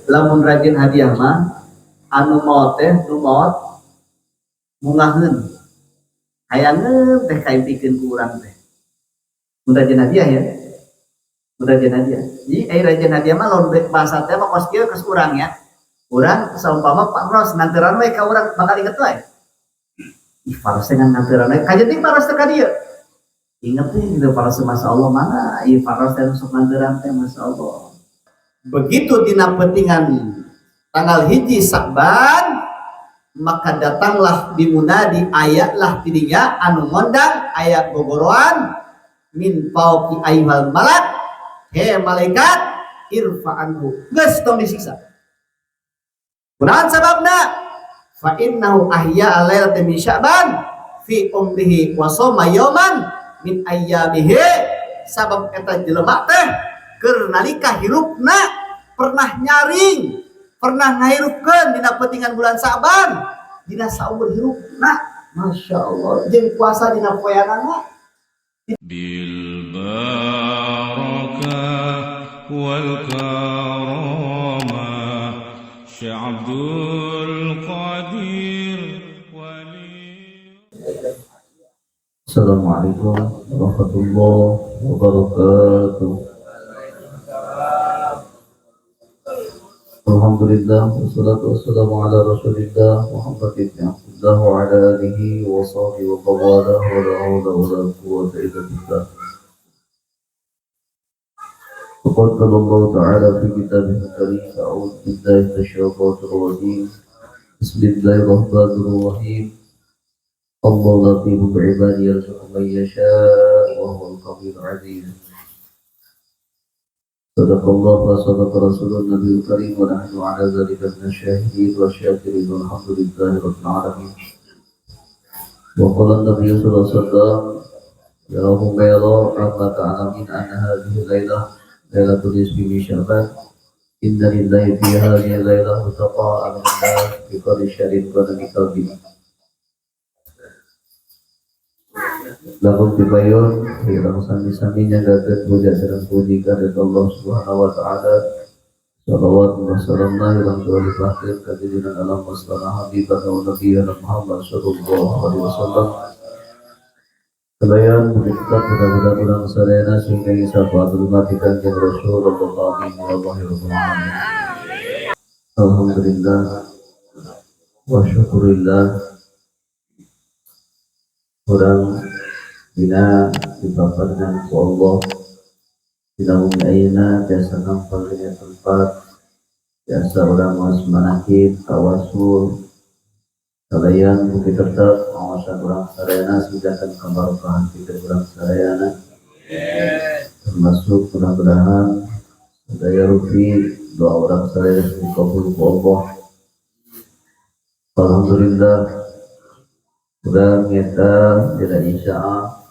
Lamun rajin hadiah mah anu maot teh nu maot mungaheun. Hayangeun teh kaipikeun ku urang teh. Mun rajin hadiah ya. Mun rajin hadiah. Jadi ai rajin hadiah mah lamun bahasa teh mah kos kieu kos urang ya. Urang saumpama Pak Ros nganteran we ka urang bakal inget wae. Ih Pak Ros teh nganteran we. Kajeting Pak Ros teh ka dieu. Inget teh gitu Pak Ros Masya Allah mana ieu Pak Ros teh sok nganteran teh Masya Allah. Begitu dina pentingan tanggal 1 Sa'ban maka datanglah bimunadi ayatlah tidinya anu ngondang ayat gogoroan min fauqi ayyuhal malak he malaikat irfa anhu geus tong disiksa. Kunaon sababna? Fa innahu ahya lailatan min Sya'ban fi umrihi wa shoma yawman min ayyamihi. Sabab eta jelema teh keur nalika hirupna pernah nyaring, pernah ngahirupkeun dina pentingan bulan Sa'ban dina saumur hirupna. Masya Allah jeung puasa dina poeanana bil barakah wal karamah Syekh Abdul Qadir wali. Assalamualaikum warahmatullahi wabarakatuh. Alhamdulillah wassalatu wassalamu ala Rasulillah Muhammad ibn Abdullah wa ala alihi wa sahbihi wa qawala wa la hawla wa la quwwata illa billah. Faqad qala Allah ta'ala fi kitabihil karim, a'udzu billahi minasy syaithanir rajim. Bismillahirrahmanirrahim. Allah latifun bi ibadihi yarzuqu man yasha wa huwal qawiyyul aziz. Sadaqallah wa sadaqa rasulun nabiyul karim wa nahnu ala dzalika minasy syahidin wa syakirin walhamdulillahi rabbil alamin. Wa qala an-nabiy sallallahu alaihi wasallam ya Humaira amma ta'lamin anna hadhihi lailah lailatul nisfi min Sya'ban inna lillahi fi hadhihi lailah mutaqa'an min nar bi qadri syahrin qad qalbi. Lakum tibayun hirang sami-sami nyanggakeun puja sareng puji ka Allah Subhanahu wa taala. Salawat wa salam hirang tulipakeun ka junjungan alam wasallam habibana wa nabiyana Muhammad sallallahu alaihi wasallam. Kalayan tetap mudah-mudahan urang sadayana sing syafaat umat Kanjeng Rasulullah amin ya Allah ya rabbal alamin. Alhamdulillah wa syukurillah urang dina dipaparkan ku Allah dina bumi ayeuna tiasa ngampal dina tempat tiasa urang maos manakib tawasul kalayan bukti tetep ngawasan urang sadayana singgakan kabarokahan pikeun urang sadayana termasuk mudah-mudahan sadaya rupi doa urang sadayana dikabul ku Allah. Alhamdulillah urang nyata dina isyaah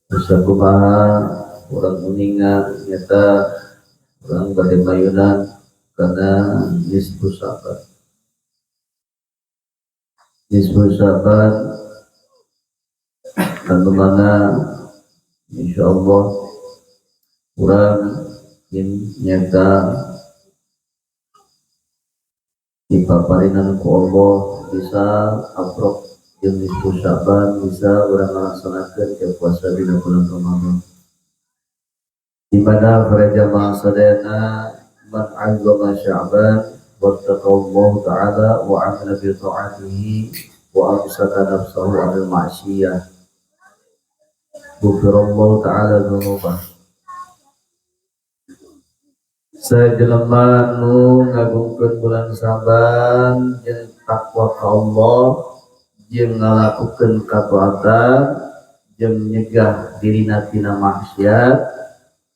bisa kumaha urang uninga nyata urang bade mayunan kana nisfu Sya'ban. Nisfu Sya'ban anu mana insyaallah urang nyata dipaparinan ku Allah bisa aprok jeung nisfu Sya'ban bisa urang ngalaksanakeun ke puasa dina bulan Ramadan. Di mana para jamaah sadayana man 'azzama Sya'ban wattaqallahu ta'ala wa 'amila bi ta'atihi wa amsaka nafsahu 'anil ma'siyah ghufirallahu ta'ala dzunubah. Sajelema nu ngagungkeun bulan Sya'ban jeung takwa ka Allah jeung ngalakukeun kataatan jeung nyegah dirina tina maksiat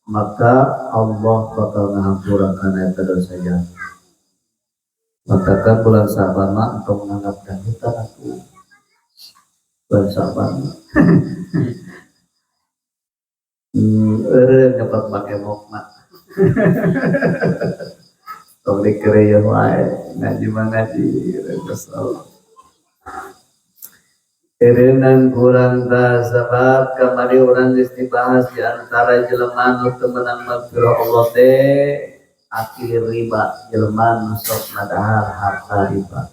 maka Allah bakal ngahampura kana eta dosa jalma. Matakan bulan Sya'ban mah entong nganggap dangdutan atuh. Bulan Sya'ban. Eureun nyebat make mokna. Tong dikereyeuh wae ngaji mah ngaji kesel. Eureunnan kurang tah sabab kamari urang geus dibahas di antara jelema nu teu meunang magfirah Allah teh Akil riba jelema nu sok ngadahar harta riba.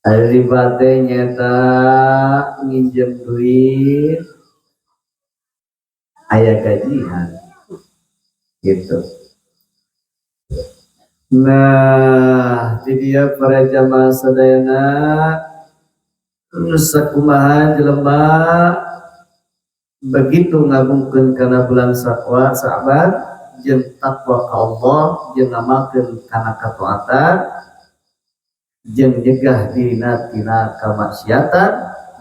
Ari riba teh nyaeta nginjem duit aya gajihan gitu. Nah, di dia para jamaah sadayana sakumaha jelema begitu ngagungkeun kana bulan Sa'ban jeung takwa ka Allah jeung ngamalkeun kana kataatan jeung nyegah dirina tina kamaksiatan,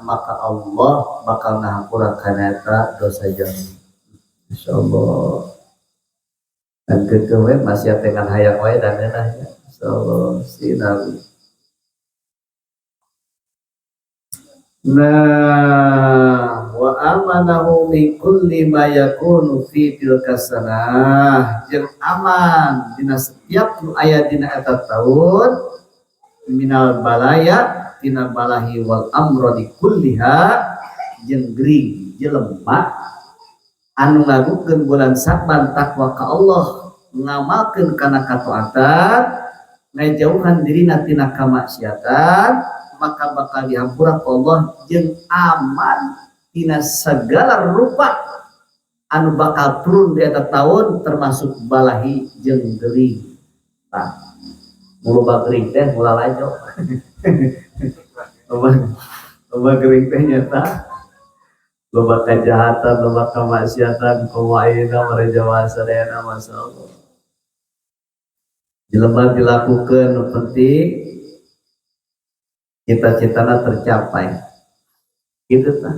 maka Allah bakal ngahampura kana eta dosa jalmi. Insyaallah. Dan keukeuh we maksiat dengan hayang wae dan ngeunah nya. Insyaallah sinawi. Nah, wa amanahu min kulli ma yakunu fi tilka sanah, jeung aman dina setiap nu aya dina eta taun minal balaya tina balahi wal amradi kulliha jeung gering jelema anu ngagungkeun bulan Sa'ban takwa ka Allah, ngamalkeun kana kataatan, ngajauhan dirina tina kamaksiatan, maka bakal dihampura ku Allah jeung aman tina segala rupa anu bakal turun di eta taun termasuk balahi jeung gering. Tah, loba gering teh mula lajo. Loba gering teh nyata loba kejahatan, loba kemaksiatan, komo ayeuna mare jamaah sadayana masyaallah. Jelema dilakukeun nu penting cita-citana tercapai. Gitu tah.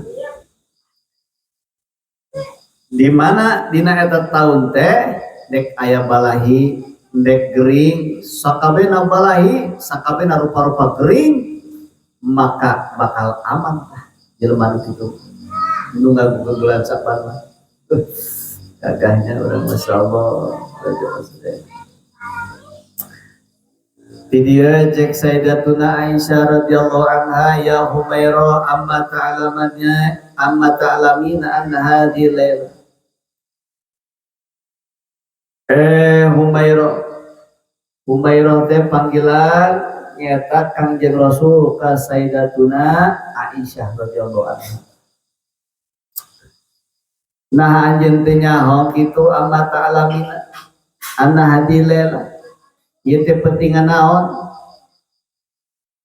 Di mana dina eta taun teh dek aya balahi, dek gering, sakabehna balahi, sakabehna rupa-rupa gering, maka bakal aman tah jelema nu kitu. Nu ngagukeun bulan Sa'ban mah. Gagahnya urang masyaallah. Di dieu cek Sayyidatuna Aisyah radhiyallahu anha, ya Humairah amma ta'lamannya amma ta'lamina anna hadhihi laila. Humairah, Humairah teh panggilan nyata Kangjeng Rasul ka Sayyidatuna Aisyah radhiyallahu anha. Nah anjeun teh nyaho kitu amma ta'lamina anna hadhihi laila. Ieu teh pentingan naon?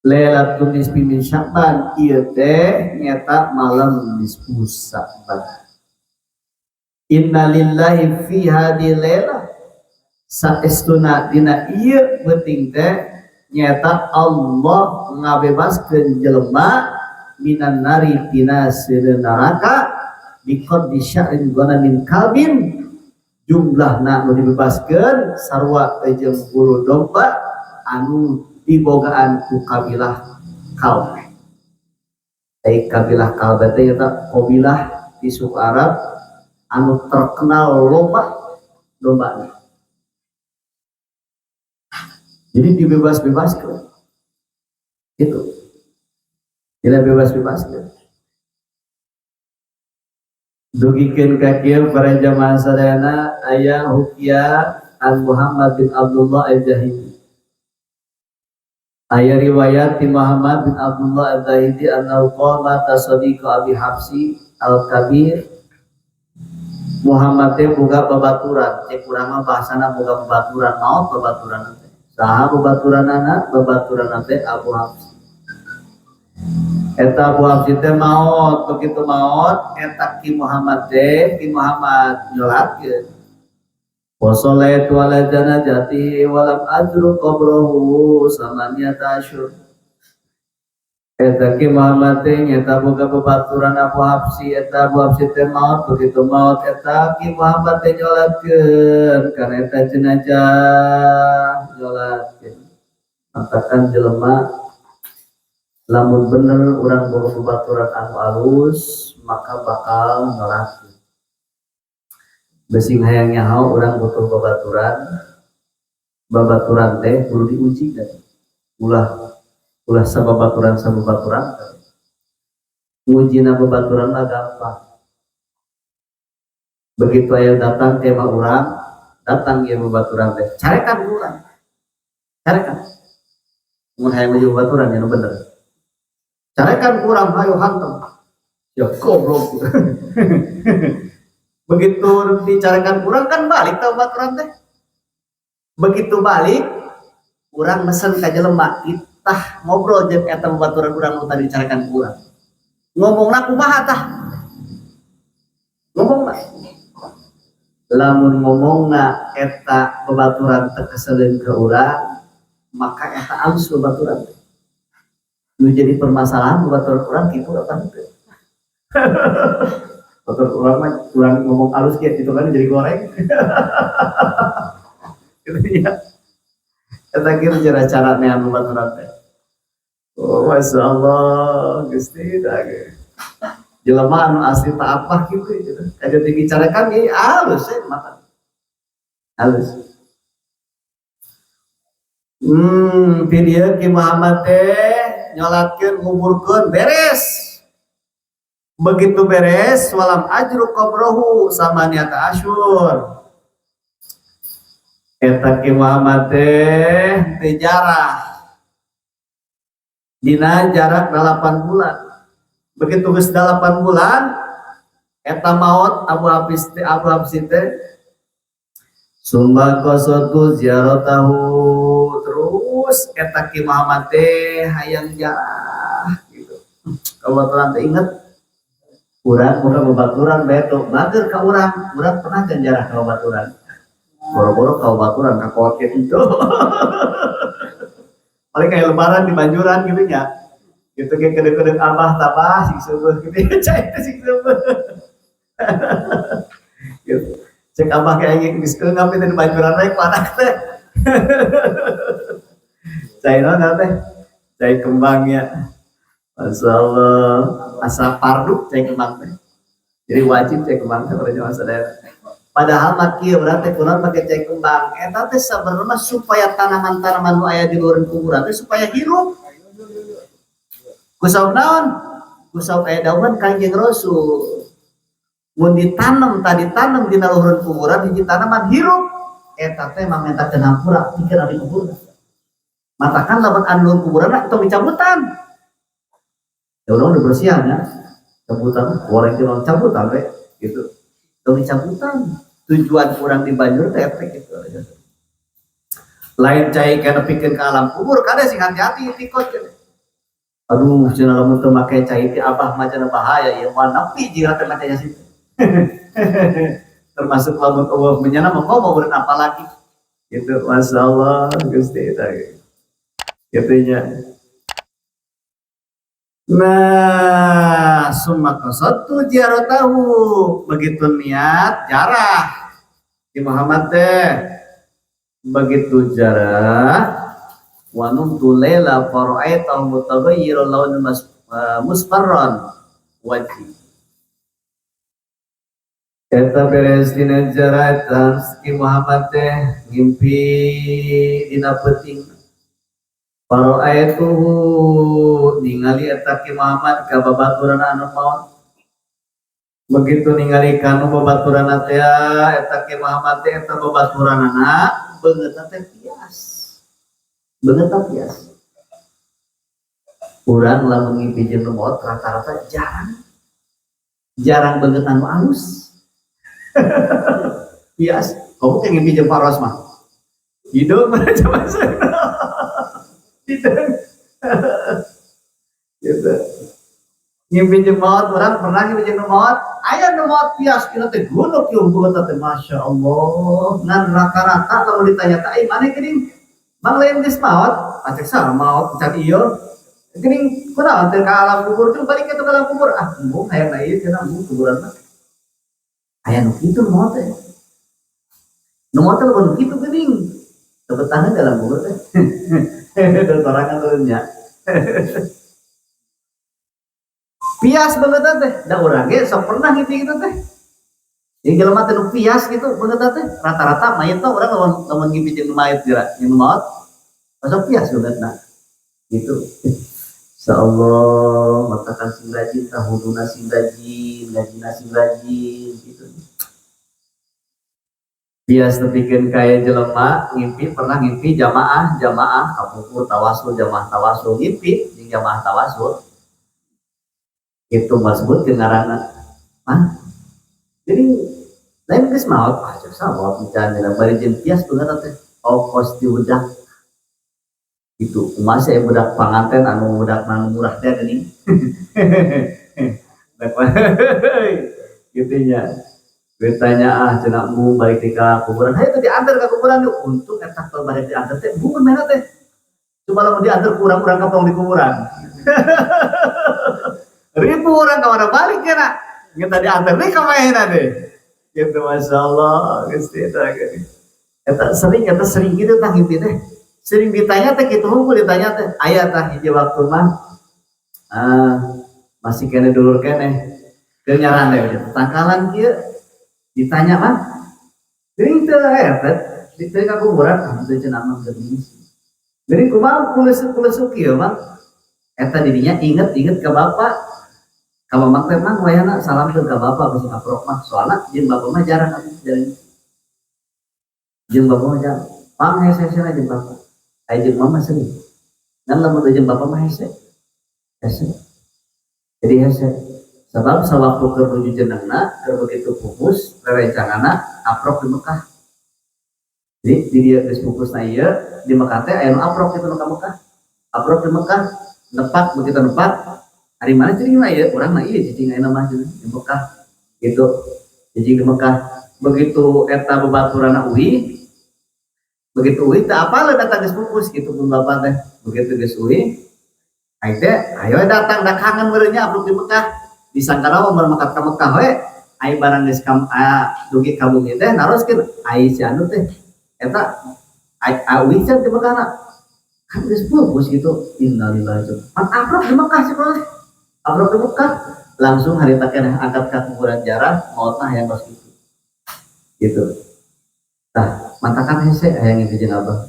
Lailatul nisfi min Sya'ban, ieu teh nyata malam nisfu Sya'ban. Inna lillahi fi hadhihi lailah, saestuna dina ieu penting teh nyata Allah ngabebaskeun jelema minan nari tina seuneu neraka biqadri sya'rin ghanamin kalbin, jumlahna nu dibebaskeun sarua jeung bulu domba anu dibogaan ku kabilah Kalb. Ai kabilah Kalb teh eta kabilah di suku Arab anu terkenal loba dombana. Jadi dibebas-bebaskeun. Gitu. Tidak bebas-bebaskeun. Dugikeun ka kieu para jamaah sadayana aya hukia an Muhammad bin Abdullah al-Jahidi. Aya riwayat ti Muhammad bin Abdullah al-Jahidi annahu qala tasadiqu Abi Hafsi al-Kabir. Muhammad teh boga babaturan, cek urang mah bahasana boga babaturan, maot babaturan teh. Saha babaturanana? Babaturanna teh Abu Hafsi. Eta Abu Hafsi teh maot, begitu maot eta Ki Muhammad teh, Ki Muhammad nyolatkeun. Wa sallaitu ala janazatihi wa lam azru qabrahu samaniyata asyhur. Eta Ki Muhammad teh nyata boga babaturan Abu Hafsi, eta Abu Hafsi teh maot, begitu maot eta Ki Muhammad teh nyolatkeun kana eta jenazah nyolatkeun. Matakan jelema lamun bener urang boga babaturan anu alus maka bakal nyolatkeun. Besing hayang nyaho urang butuh babaturan, babaturan teh kudu diuji kan. Ulah sababaturan sababaturan. Ngujina babaturan mah gampang. Begitu aya datang tema urang Datang ieu babaturan teh, carekan urang. Carekan. Mun hayang menuju babaturan ya nu bener. Carekan kurang hayo hantem. Ya goblok. Begitu dicarekan kurang kan balik tah babaturan teh. Begitu balik urang mesen ka jelema itah ngobrol jeung eta babaturan urang nu tadi dicarekan kurang. Ngomongna kumaha tah? Ngomongna lamun ngomongna eta babaturan teu keseleun ke urang, maka eta alus babaturan teh. Nu jadi permasalahan babaturan urang kitu apa henteu? Babaturan urang mah urang ngomong alus kieu gitu kan jadi goreng. Gitu ya. Eta kieu cara-cara nean babaturan teh. Oh, Masya Allah, Gusti dage. Jelema anu asli taat mah kitu gitu. Kaja tinggi carekan ge alus we mata. Halus. Ti dieu Ki Muhammad teh nyolatkeun nguburkeun beres. Begitu beres walam ajru qabrohu samaniyata asyur. Eta Ki Muhammad teh teu jarah. Dina jarak 8 bulan. Begitu geus 8 bulan eta maot Abu Hafiz teh, Abu Hafiz teh summa qasatu ziaratahu, terus eta Ki Muhammad teh hayang jarah gitu. Kabaturan teh inget urang boga babaturan bae tuh bager ka urang, urang pernah can jarah ka babaturan. Boro-boro ka babaturan ka kolot kitu. Paling kayak lebaran di Banjuran gitu nya. Gitu kayak kede-kede abah tabah sing seueuh gitu ya, cai teh sing seueuh. Gitu. Cek abah kayak geus keungap itu di Banjuran we ku anak teh. Cai naon teh? Cai kembangnya. Masya Allah, asa fardu cai kembang teh. Jadi wajib cai kembang teh pada masa daerah. Padahal mah kieu berarti kunaon make cai kembang. Eta teh sabenerna supaya tanaman-tanaman nu aya di luar kuburan teh supaya hirup. Ku saur naon? Ku saur aya dawuhan Kangjeng Rasul. Mun ditanam tadi tanam dina luhureun kuburan hiji tanaman hirup eta teh mamentakeun hampura pikeun anu di kuburan. Matakan lamun anu luhur kuburan mah tong dicabutan. Ya urang udah bersihan ya. Cabutan goreng teh cabutan we gitu. Tong dicabutan. Tujuan urang di Banjur teh efek gitu. Lain cai kana pikeun ka alam kubur kade sing hati-hati tikot cenah. Aduh cenah lamun teu make cai teh abah mah cenah bahaya ieu moal nepi jeung teh make situ. Termasuk lamun eueuh menyana mah komo beureun apa lagi. Gitu masyaallah Gusti eta gitu nya. Nah, summa qasadtu ziaratahu. Begitu niat jarah di Muhammad teh. Begitu jarah wa numtu laila fara'aitahu mutaghayyirul lawn musfarran wajhi. Eta beres dina jarah eta Ki Muhammad teh ngimpi dina peuting. Fara'aituhu ningali eta Ki Muhammad ka babaturan anu maot. Begitu ningali kanu babaturan teh eta Ki Muhammad teh eta babaturanana beungeutna teh pias. Beungeutna pias. Urang lamun ngimpi jeung nu maot rata-rata jarang. Jarang beungeut anu alus. Pias. Kamu kayak ngimpi jeung Paros mah. Hidup mana coba saya. Hidup. Gitu. Ngimpi jeung maot, urang pernah ngimpi jeung nu maot, aya nu maot pias kira teh gunuk ieu beungeut teh Masya Allah. Ngan rata-rata lamun ditanya teh ai maneh geuning mang lain geus maot, acek saha maot can ieu. Geuning kunaon teh ka alam kubur tuh balik ke alam kubur ah embung hayang na ieu cenah embung kuburan mah. Aya nu kitu nu maot teh. Nu maot teh lamun kitu geuning. Teu betaheun dalam kubur teh. Dan sorangan turunnya. Pias banget teh. Da urang ge sok pernah ngimpi gitu teh. Yang jelema teh nu pias gitu banget teh. Rata-rata mayit teh urang lamun ngimpi jeung mayit geura, jeung maot. Sok pias banget nah. Gitu. Insyaallah matakan sing rajin tahuduna sing rajin, ngajina sing rajin gitu. Biasa bikin kayak jelema ngimpi, pernah ngimpi jamaah, jamaah kapungkur tawasul, jamaah tawasul, ngimpi jeung jamaah tawasul itu disebut ngaranna ah. Jadi lain geus maot, ah jasa maot encan dina bari jeung tias beungeut teh, oh kos di budak itu masih budak panganten anu budak nang murah teh geuning gitu nya. Ditanya, ah cenah, embung balik di ka kuburan, hayu teh diantar ke kuburan yuk. Untung eta kalau balik diantar teh embung mana teh. Coba lamun diantar kurang, urang kapong di kuburan, ribu orang ke mana balik ya nak kita diantar nih ke mana deh gitu. Masya Allah, Gusti eta sering gitu tah ngimpi teh, sering ditanya teh kitu hungkul ditanya teh. Aya tah hiji waktu mah, ah, masih keneh dulur keneh keur nyarande gitu tangkalan kieu, ditanya mah geuning teu eta di teu ka kuburan, ah teu cenah mah, geuning geuning kumaha kulesuk-kulesuk kieu mah. Eta dirinya inget-inget ke bapak ka mamang teh, mang wayahna salam ke bapak bisi kaprok mah, soalna jeung bapak mah jarang, atuh jarang jeung bapak mah, jarang pang hese-hesena jeung bapak. Aya jeung mama sering, dan lamun jeung bapak mah hese hese, jadi hese sebab sewaktu keur nuju jenengna, keur begitu pupus rerencanganna aprok di Mekah. Jadi di dia geus pupusna ieu di Mekah teh aya nu aprok itu nu ka Mekah, aprok di Mekah nepak. Begitu nepak, hari mana cicing mah ieu urang mah, ieu cicing ayeuna mah di Mekah gitu, cicing di Mekah. Begitu eta babaturanna uih, begitu uih teu apaleun eta geus pupus gitu pun bapak teh. Begitu geus uih aing teh ayo datang, da kangen meureun nya aprok di Mekah, disangkana mah mermekat ka Mekah we. Ai barang geus ka dugi ka bumi teh naroskeun ai si anu teh eta ai uih can di Mekah kan geus pupus gitu. Innalillahi, pan aprok di Mekah sih, aprok di Mekah. Langsung hari tak angkat ke kuburan jarah mautna hayang kos gitu gitu. Tah matakan hese hayang itu jeung abah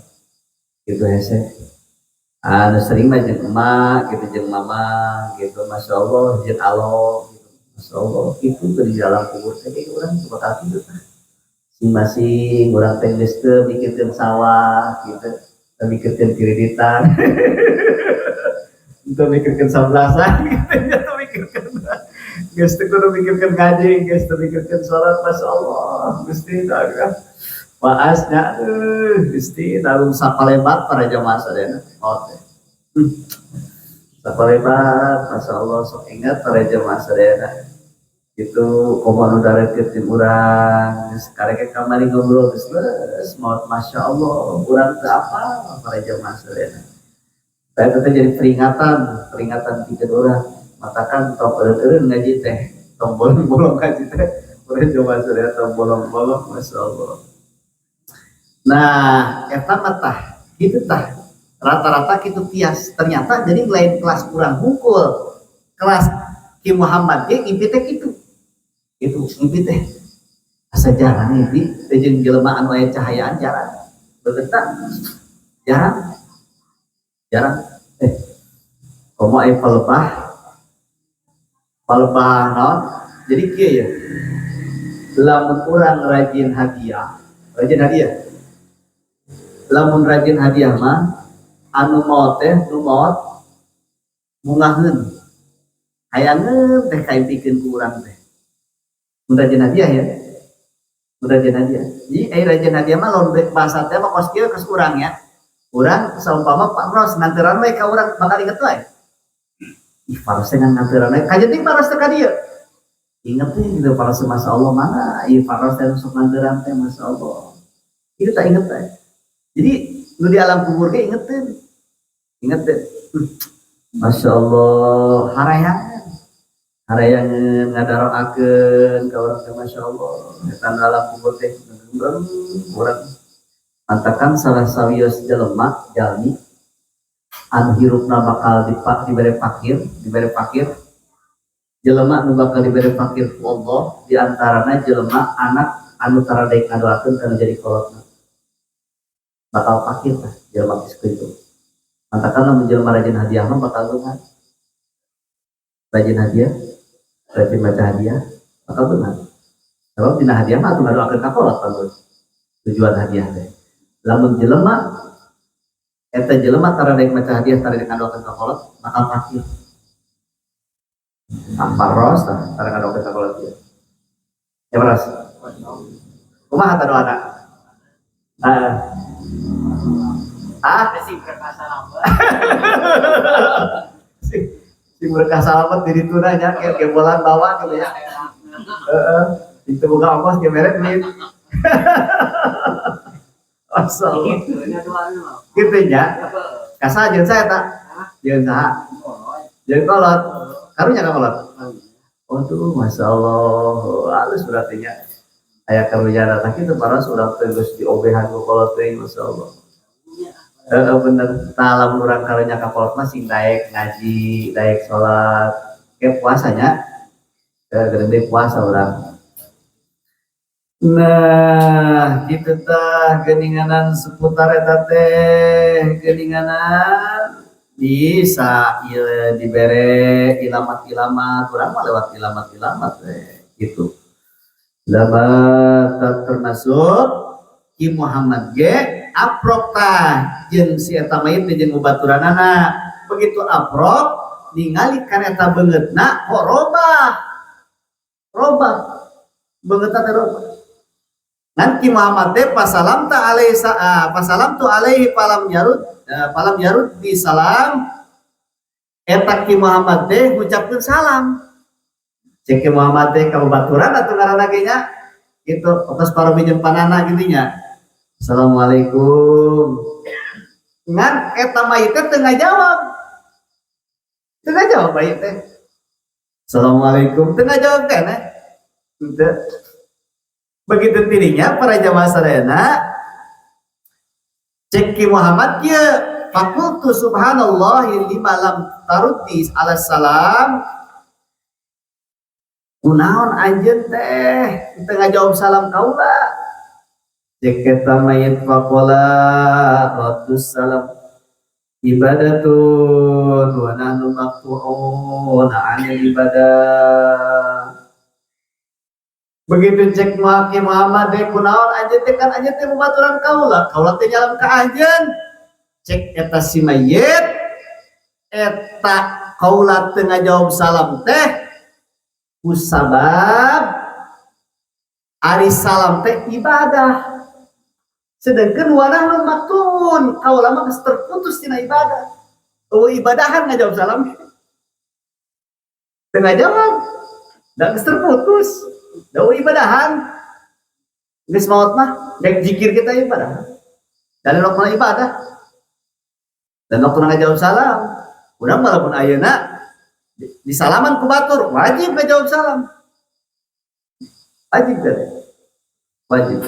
gitu, hese anu sering mah jeung emak gitu, jeung mama gitu, masya Allah, jeung alo gitu, masya Allah. Itu tuh di dalam kubur teh urang bakal kitu tah masing-masing. Urang teh geus teu mikirkeun sawah gitu, teu mikirkeun kreditan, teu mikirkeun sablasan gitu nya, teu mikirkeun, geus teu kudu mikirkeun ngaji, geus teu mikirkeun salat. Masya Allah, Gusti dah waasnya, Gusti dalam sapalebat para jamaah sadayana maot teh sapalebat. Masya Allah, sok ingat para jamaah sadayana itu komo anu darekeut jeung urang geus karek kamari ngobrol geus leus maot. Masya Allah, urang teu apal para jamaah sadayana. Saya teh jadi peringatan, peringatan pikeun urang, matakan tong eureun-eureun ngaji teh, tong bolong-bolong ngaji teh para jamaah sadayana, tong bolong-bolong. Masya Allah. Nah, eta mah tah kitu tah rata-rata kitu tias ternyata. Jadi lain kelas kurang hungkul, kelas Ki Muhammad ge ngimpi teh kitu itu. Ngimpi teh asa jarang ngimpi teh jeung jelema anu aya cahayaan, jarang begitu, jarang jarang. Komo aya palebah, palebah naon. Jadi kieu ya, lamun urang rajin hadiah, rajin hadiah, lamun rajin hadiah mah anu maot teh, nu maot mungaheun hayangeun teh kaimpikeun ku urang teh mun rajin hadiah ya, mun rajin hadiah. Jadi ai rajin hadiah mah lamun bahasa teh mah kos kieu, kos urang ya, urang saumpama Pak Ros nganteran we ka urang bakal inget wae, ih Pak Ros teh nganteran we kajeting, Pak Ros teh ka dieu inget teh gitu. Pak Ros, Masya Allah, mana ieu Pak Ros teh sok nganteran teh, Masya Allah, itu tak inget teh. Jadi nu di alam kubur ge ingetin, ingetin. Masya Allah, harayangan, harayangan ngadaroakeun ka urang teh. Masya Allah, eta alam kubur teh urang mantakan salah sawios jelema jalmi anu hirupna bakal dipak dibere fakir, dibere fakir. Jelema anu bakal dibere fakir ku Allah di antarana jelema anak anu tara daek ngadoakeun kana jadi kolotna bakal fakir tah jelema kitu itu. Matakan lamun jelema rajin hadiah mah bakal beunghar, rajin hadiah, rajin baca hadiah bakal beunghar, sebab dina hadiah mah atuh ngadoakeun ka kolot. Bagus. Tujuan hadiah teh. Lamun jelema eta jelema tara daek maca hadiah, tara daek ngadoakeun ka kolot, bakal fakir. Paros tah tara ngadoakeun ka kolot ieu. Ya paros. Kumaha tah doana? Ah. Ah, Sing berkah salamet. Sing berkah salamet di ditu nya, kayak gembolan bawa gitu ya. Heeh. Itu buka ongkos ge mere duit. Masya Allah. Gitu nya doana mah. Gitu nya. Ka saha jeung saya tak? Jeung saha? Jeung kolot. Karunya ka kolot. Waduh, Masya Allah. Halus berarti nya. Aya karunya tah kitu paros urang teh geus diobehan ku kolot teh, Masya Allah. Heeh, bener. Tah, lamun urang karunya ka kolot mah sing daek ngaji, daek salat. Kayak puasanya. Heuh, gede puasa urang. Nah, gitu tah geuninganan seputar eta teh geuninganan bisa ieu dibere ilamat-ilamat, urang mah lewat ilamat-ilamat teh gitu. Ilamat termasuk Ki Muhammad ge aprok tah jeung si eta mayit teh jeung babaturanana. Begitu aprok ningali kan eta beungeutna kok robah. Robah. Beungeutna teh robah. Nanti Muhammad teh pasalam ta alaihi pasalam tu alaihi falam yarud, falam yarud di salam, eta Ki Muhammad teh ngucapkeun salam. Cek Ki Muhammad teh ka babaturan atuh ngaranna ge nya gitu, atas para jeung panana gitu nya. Assalamualaikum. Ngan eta mayit teh teu ngajawab. Teu ngajawab mayit teh. Assalamualaikum teu ngajawab keneh. Henteu. Begitu tirinya para jamaah sadayana, cek Ki Muhammad kieu, faqultu subhanallahi lima lam taruddi ala salam, kunaon anjeun teh teu ngajawab salam kaula? Cek eta mayit, faqala raddus salam ibadatun wa nahnu maqtu'un 'anil ibadah. Begitu cek Ki Muhammad deh, kunaon anjeun teh, kan anjeun teh babaturan kaula, kaula teh nyalam ka anjeun. Cek eta si mayit, eta kaula teu ngajawab salam teh kusabab ari salam teh ibadah, sedangkan wa nahnu maqtu'un, kaula mah geus terputus tina ibadah, eueuh ibadahan ngajawab salam, teu ngajawab da geus terputus. Da ibadahan geus maot mah, dek zikir kita ibadah dan waktu ibadah dan waktu ngajawab salam. Urang walaupun ayeuna di salaman ku batur wajib ngajawab salam, wajib kan, wajib.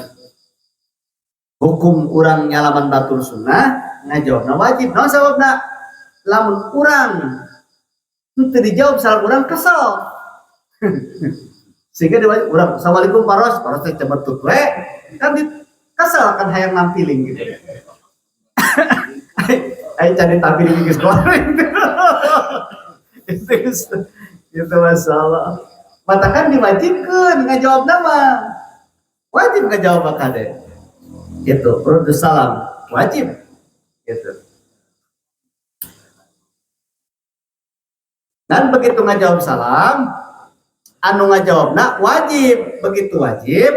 Hukum urang nyalaman batur sunnah, ngajawabna wajib. Naon sababna? Lamun urang teu dijawab salam, urang kesel, sehingga dia urang assalamualaikum paros, paros teh cebetut we kan, di kesel kan, hayang nampiling gitu. Ayo cari tampiling geus keluar itu masalah. Matakan diwajibkan ngajawab nama, wajib ngajawab kade gitu, perlu salam wajib gitu. Dan begitu ngajawab salam, anu ngajawabna wajib, begitu wajib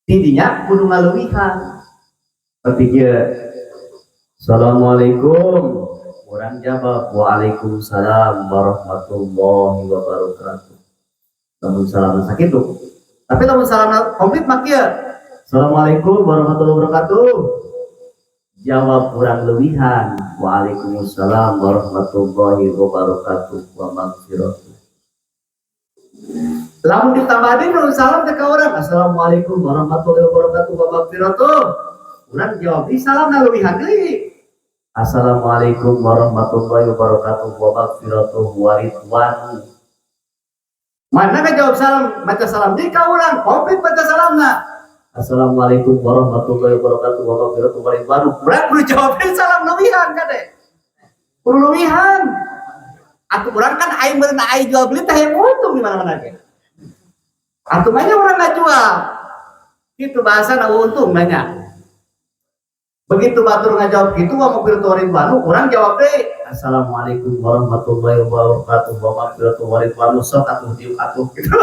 tidinya kudu ngaluwihan. Seperti kieu, assalamualaikum, urang jawab waalaikumsalam warahmatullahi wabarakatuh. Lamun salam sakitu, tapi lamun salam komplit mah kieu, assalamualaikum warahmatullahi wabarakatuh, jawab kurang lewihan waalaikumsalam warahmatullahi wabarakatuh wa maghfiratuh. Lamun ditambah deui salam teh ka urang, assalamualaikum warahmatullahi wabarakatuh wa maghfiratuh, urang jawab di salam leuwihan deui, assalamualaikum warahmatullahi wabarakatuh wa maghfiratuh wa ridwan. Mana jawab salam, baca salam di ka urang komplit baca salamna, assalamualaikum warahmatullahi wabarakatuh wa maghfiratuh wa ridwanu. Urang kudu jawab salam leuwihan kade, kudu leuwihan atuh. Urang kan aing meureun aing jual beli teh yang untung di mana-mana ge atuh, banyak orang nggak jual. Itu bahasa na untung nanya. Begitu batur ngajawab gitu wa maghfiratu wa ridwanu, urang jawab deui. Assalamualaikum warahmatullahi wabarakatuh wa maghfiratu wa ridwanu sok atuh diuk atuh gitu.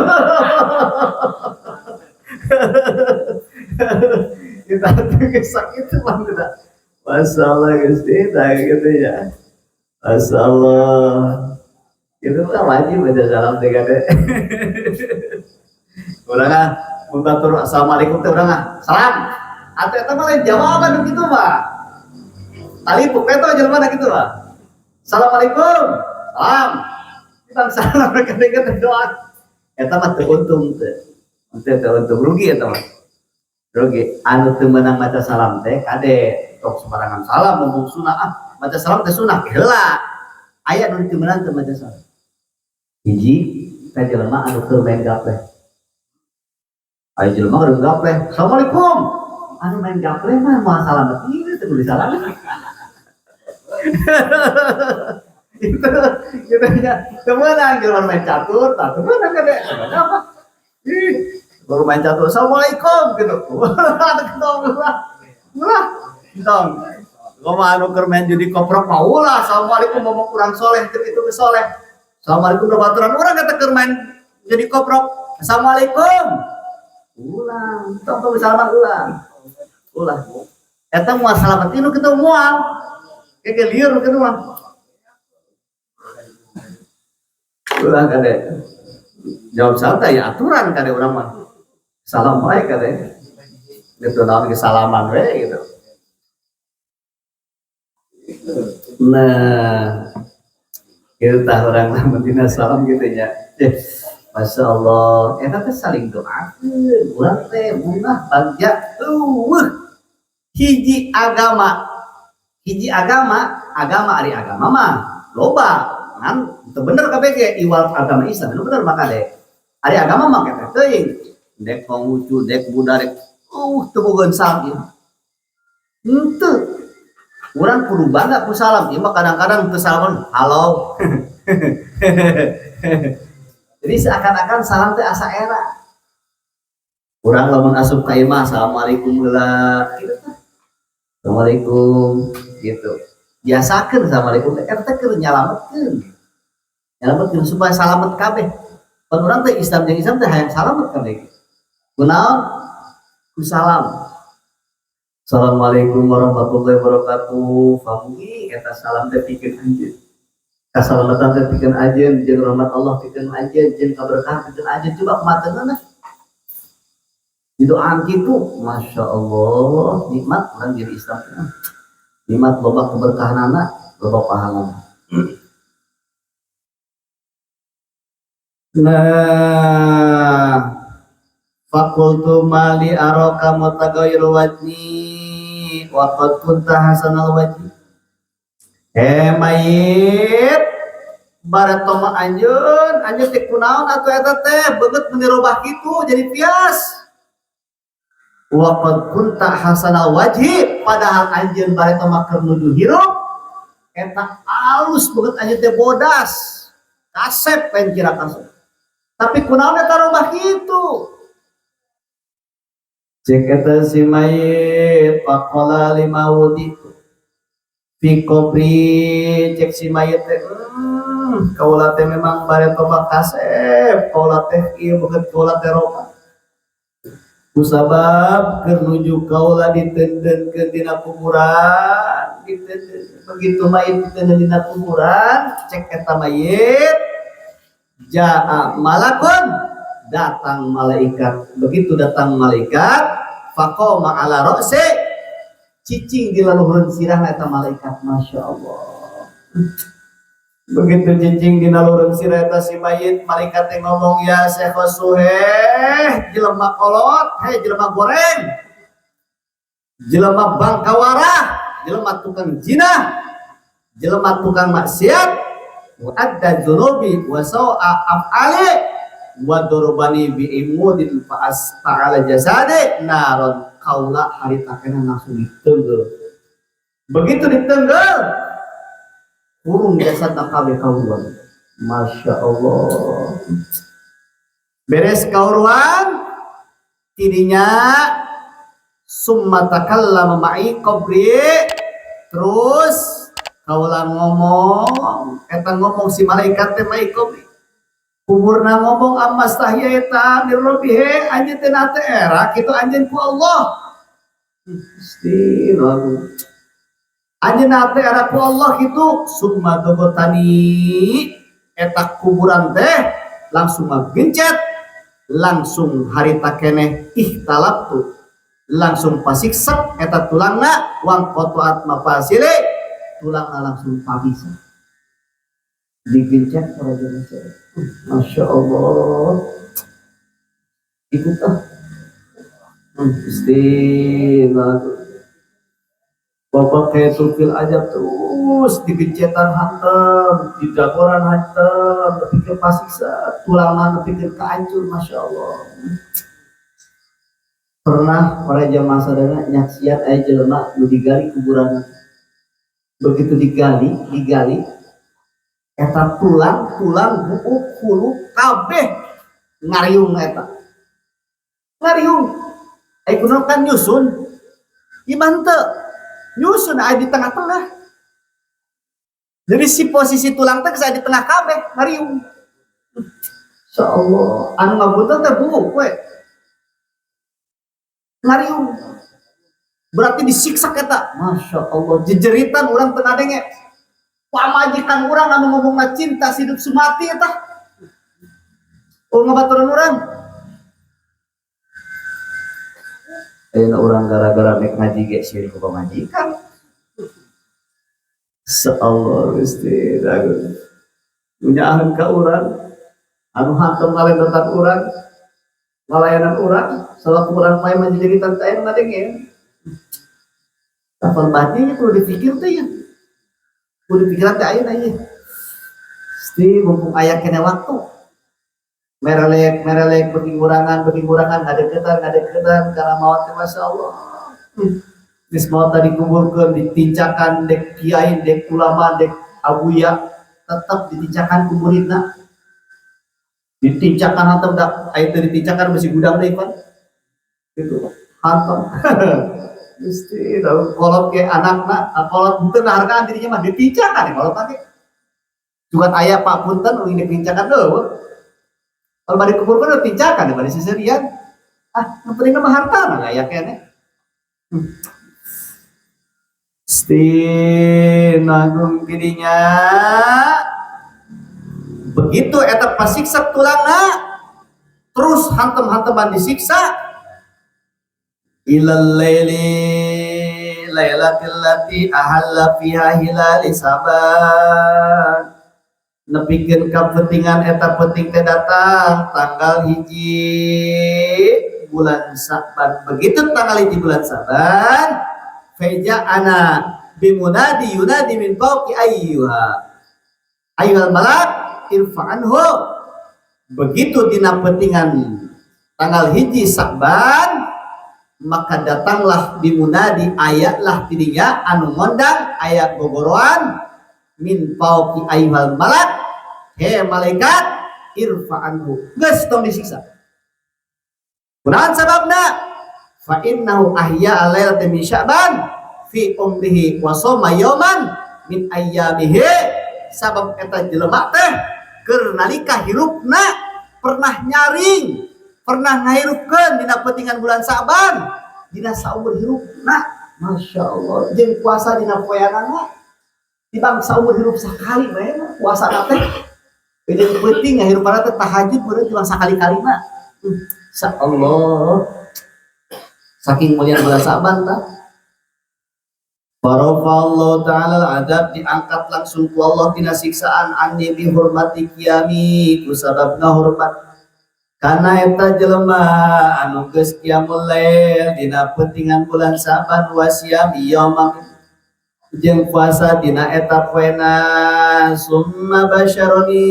Kita tuh sakit mah tidak. Masalah Gusti, gitu ya. Masalah. Itu mah wajib baca salam teh kade. Urang ah mun batur assalamualaikum teh urang ah salam. Atuh eta mah lain jawaban kitu mah. Talipuk eta jelema kitu mah. Assalamualaikum. Salam. Kita salam mereka teh doa. Eta mah teu untung teh. Teu untung rugi eta mah. Rugi anu teu meunang maca salam teh kade tong sembarangan salam ngomong sunah ah maca salam teh sunah heula. Aya nu teu meunang teu maca salam. Hiji teh jelema anu keur main gapleh. Aya jelema keur gapleh. Assalamualaikum. Anu main gapleh mah moal salamet ieu teu kudu salam. Itu gitu nya. Teu meunang jelema main catur tah teu meunang kade. Apa? Ih, baru main catur assalamualaikum gitu. Ulah. Ulah. Entong. Kumaha anu keur main judi koprok mah ulah assalamualaikum ngomong kurang soleh teu kitu geus soleh. Assalamualaikum babaturan urang eta keur main judi koprok. Assalamualaikum. Ulang, tong tong salaman ulang. Ulah. Eta moal salamet nu kitu moal. Keke lieur kitu mah. Ulah kade. Jawab santai ya aturan kade urang mah. Salam wae kade. Gitu naon ge salaman we gitu. Nah, kita orang lah Madinah salam gitu ya. Masya Allah, eta teh saling doakeun, urang teh bungah bagja eueuh. Hiji agama, agama ari agama mah loba, kan teu bener kabeh ge iwal agama Islam, nu bener maka deh. Ari agama mah teh teuing, dek Konghucu, dek Buddha, dek teu bogaeun salam ieu. Henteu. Urang kudu bangga ku salam, ieu mah kadang-kadang teu salaman, halo. Jadi seakan-akan salam teh asa era. Urang lamun asup ka imah assalamualaikum heula kitu tah. Assalamualaikum gitu. Biasakeun assalamualaikum teh eta teh keur nyalametkeun. Nyalametkeun supaya salamet kabeh. Pan urang teh Islam jeung Islam teh hayang salamet kabeh. Kunaon? Ku salam. Assalamualaikum warahmatullahi wabarakatuh. Famugi eta salam teh pikeun anjeun. Kasalamatan teh pikeun anjeun, jeung rahmat Allah pikeun anjeun, jeung kaberkahan pikeun anjeun. Coba kumaha didoaan kitu, Masya Allah, nikmat urang jadi Islam. Nikmat loba keberkahanana, loba pahalana. Nah, faqultu mali araka mutaghayyir wajhi wa qad kunta hasanal wajhi. Mayit bareto mah anjeun, anjeun teh kunaon atuh eta teh beungeut meuni robah kitu jadi pias. Wa qad kunta hasanal wajhi, padahal anjeun bareto mah keur nuju hirup eta alus beungeut anjeun teh bodas, kasep lain kira kasep. Tapi kunaon eta robah kitu? Cek eta si mayit faqala lima wuditu fi qabri, cek si mayit teh kaula teh memang bareto mah kasep, kaula teh ieu beungeut kaula teh robah. Kusabab keur nuju kaula ditendenkeun dina kuburan, ditenden begitu mayit ditenden dina kuburan, cek eta mayit jaa malakun, datang malaikat. Begitu datang malaikat, faqama ala ra'si, cicing di laluhureun sirahna eta malaikat. Masya Allah. Begitu cicing di laluhureun sirah eta si mayit, malaikat teh ngomong, ya Syekh Suheh, jelema kolot, hei jelema goreng, jelema bangkawara, jelema tukang zina, jelema tukang maksiat, wa adda dzunubi wa sa'a af'ali wa dorobani bi imudin fa asta'ala jasade naron kaula harita kena langsung ditenggel. Begitu ditenggel, kurung jasad kabeh kauruan. Masya Allah. Beres kauruan, tidinya Summa takallama ma'i qabri, terus kaula ngomong, eta ngomong si malaikat teh ma'i qabri. Kuburna ngomong ammas tahyaita mir rabbihi, anjeun teh na teh era kitu anjeun ku Allah. Gusti nu agung. Anjeun teh era ku Allah kitu, summa dogotani eta kuburan teh langsung ngagencet, langsung harita keneh ihtalab tu. Langsung pasiksak eta tulangna wang qataat mafasile, tulangna langsung pabisa. Digencet para jemaah. Masya Allah. Ikut ah. Gusti Bapak kayak supil aja terus digencetan hantem, didagoran hantem, nepi ke pasiksa, tulangna nepi ke kehancur, Masya Allah. Pernah para jamaah sadaya nyaksian aya jelema nu digali kuburan. Begitu digali eta tulang, tulang buuk hulu kabeh ngariung eta. Ngariung. Ai kunaon kan nyusun? Iman teu nyusun aya di tengah-tengah. Jadi si posisi tulang teh geus aya di tengah kabeh ngariung. Insyaallah anu ngabuntel teh buuk we. Ngariung. Berarti disiksa eta. Masya Allah, jejeritan urang teu ngadenge. Pamajikan urang anu ngomongna cinta hidup semati eta. Oh ngabaturan urang. Ayeuna urang gara-gara mek ngaji ge sieun ku pamajikan. Insyaallah Gusti agung. Nyaahan ka urang anu hantem ngalendotan urang. Ngalayanan urang, salaku urang pae manjeritan teh anu ngadenge. Tapal batin kudu dipikir teh ya. Kudu dipikiran teh ayeuna ieu. Gusti mumpung aya keneh waktu. Merelek, merelek beuki ngurangan, beuki ngurangan, ngadeukeutan, ngadeukeutan kana maot teh Masya Allah. Geus maot tadi dikuburkeun, ditincakan dek kiai, dek ulama, dek abuya, tetep ditincakan kuburina. Ditincakan hantem dak, aya teu ditincakan besi gudang deui pan. Gitu, hantem. Gusti, tahu kolot ke anakna, kolot henteu ngahargaan dirinya mah ditincakan ya kolot teh. Cuman aya Pak punten uing ditincakan eueuh. Kalau bari kuburkeun udah tincakan ya bari seserian. Ah, nu penting mah harta na aya keneh. Gusti nanggung dirinya. Begitu eta pasiksa tulangna terus hantem-hanteman disiksa ilal laili lailatil lati ahalla fiha hilali saban nepikeun ka pentingan eta penting teh datang tanggal 1 bulan Sa'ban. Begitu tanggal 1 bulan Sa'ban feja ana bimunadi yunadi min fawqi ayyuha ayyuhal malak irfa'anhu. Begitu dina pentingan tanggal 1 Sa'ban maka datanglah bimunadi ayatlah tidinya anu ngondang ayat gogoroan min fawqi ayyuhal malak he malaikat irfa'anhu geus tong disiksa. Kunaon sababna? Fa innahu ahya lailatan min Sya'ban fi umrihi wa shoma yawman min ayyamihi. Sabab eta jelema teh keur nalika hirupna pernah nyaring, pernah ngahirupkeun dina pentingan bulan Sa'ban dina saumur hirupna. Masya Allah, jeung puasa dina poeanana di bangsa umur hirup sakali bae mah puasa teh. Jeung penting ngahirupana teh tahajud meureun di bangsa kali-kalina. Insyaallah. Saking mulia bulan Sa'ban tah. Barafallahu ta'ala al-adab diangkat langsung ku Allah tina siksaan anni bi hurmati qiyami ku sababna hormat kana eta jelema anu geus qiyamul lail dina pentingan bulan Sa'ban wa siyami yaumam jeung puasa dina eta poena summa basyaroni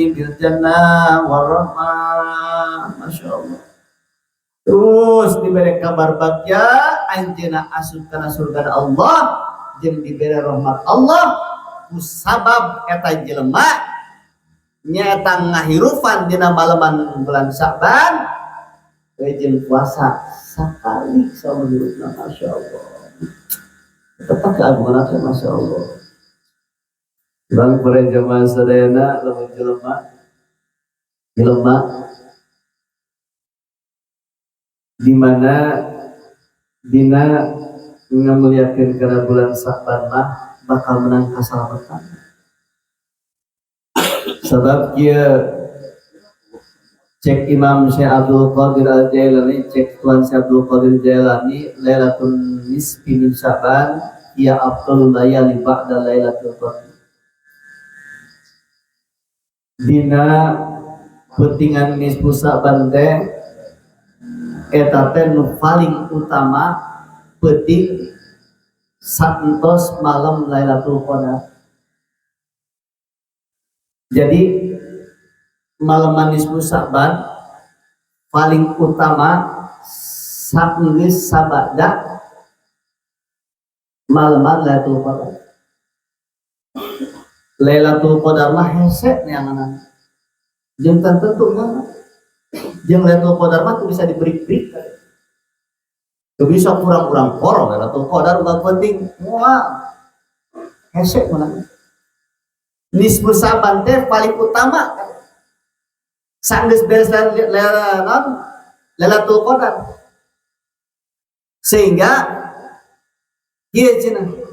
bil jannah warahmah. Masya Allah. Terus diberi kabar bagja anjeunna asup kana surga Allah jeung diberi rahmat Allah ku sabab eta jelema nyaeta ngahirufan dina malaman bulan Sa'ban Jeung puasa sakali saumur hirupna, Masya Allah. Tetap keagungan teh, Masya Allah. Urang para jamaah sadayana, lamun jelema jelema di mana dina ngamuliakeun kana bulan Sa'ban mah bakal menang kasalamatan. Sebab kieu cek Imam Syekh Abdul Qadir Al-Jailani, cek Tuan Syekh Abdul Qadir Jailani, Lailatul Nisfi min Sya'ban ya afdalul layali ba'da Lailatul Qadr. Dina peutingan nisfu Sya'ban teh eta teh nu paling utama peuting saentos malam Lailatul Qadar. Jadi malam nisfu Sya'ban paling utama saenggeus sabada malaman Lailatul Qadar. Lailatul Qadar mah hese neanganan. Jeung tentu mah jeung Lailatul Qadar mah teu bisa diberi-beri. Teu bisa kurang-kurang porong Lailatul Qadar mah penting moal. Hese menang. Nisfu Sya'ban teh paling utama sanggeus beres Lailatul Qadar. Sehingga kieu cenah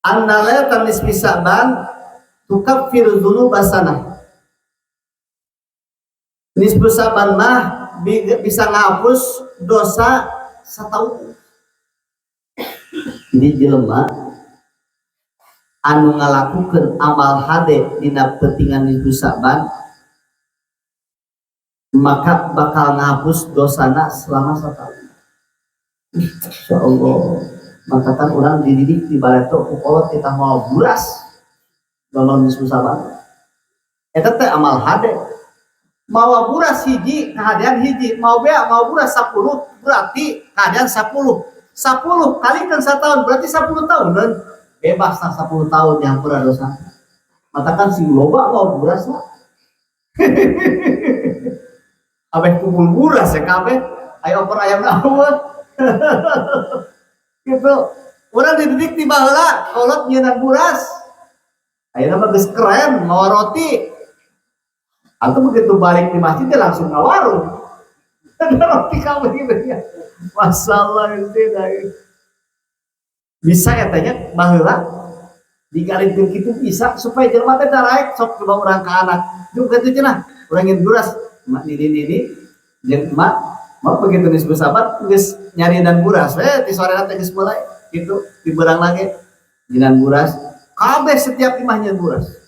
anna lailatan nisfi Sya'ban tukaffiru dzunuba sanah. Nisfu Sya'ban mah bisa ngapus dosa sataun. Jadi jelema anu ngalakukeun amal hade dina peutingan nisfu Sya'ban maka bakal ngapus dosana selama sataun. Insyaallah. Maka kan orang dididik di baleto ku kolot kita mau buras dalam nisfu Sya'ban. Eta teh amal hade. Mawa buras hiji kahadean hiji, mau bea mau buras 10 berarti kahadean 10. 10 kalikan setahun berarti 10 tahun dan bebas lah 10 tahun dihampura dosa. Matakan sing loba mau buras lah. Abeh kumpul buras ya kabeh, ayo opor ayam awet. Gitu. Urang dididik di baheula kolot nyieun buras. Ayeuna mah geus keren mawa roti. Atau begitu balik di masjid dia langsung ke warung. Ada roti kamu gitu ya. Masalah itu bisa ya tanya baheula digalikeun kitu bisa supaya jelema teh daraek sok coba urang ka anak. Juga kitu cenah, urang ingin buras, emak nini nini jeung emak mah begitu nisfu Sya'ban geus nyari dan buras we ti sorena teh geus mulai gitu di beurang lagi nyinan buras kabeh setiap imah nyian buras.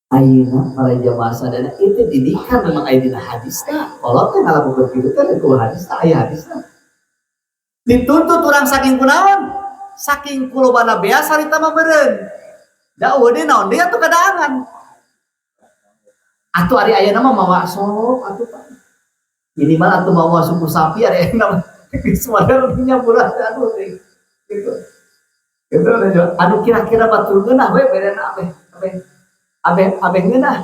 Ayeuna para jamaah sadaya itu didikan memang aya dina hadisna. Kolot teh ngalakukeun kitu teh ku hadisna aya hadisna. Dituntut urang saking kunaon? Saking kulobana bea sarita mah meureun. Da eueuh deui naon deui atuh kadaangan. Atuh ari ayeuna mah mawa sop atuh Pak. Minimal atuh mawa suku sapi ari ayeuna mah. Geus modern nya buras aduh teh. Gitu. Gitu anu kira-kira batur ngeunah we berena abeh abeh abeh abeh ngeunah.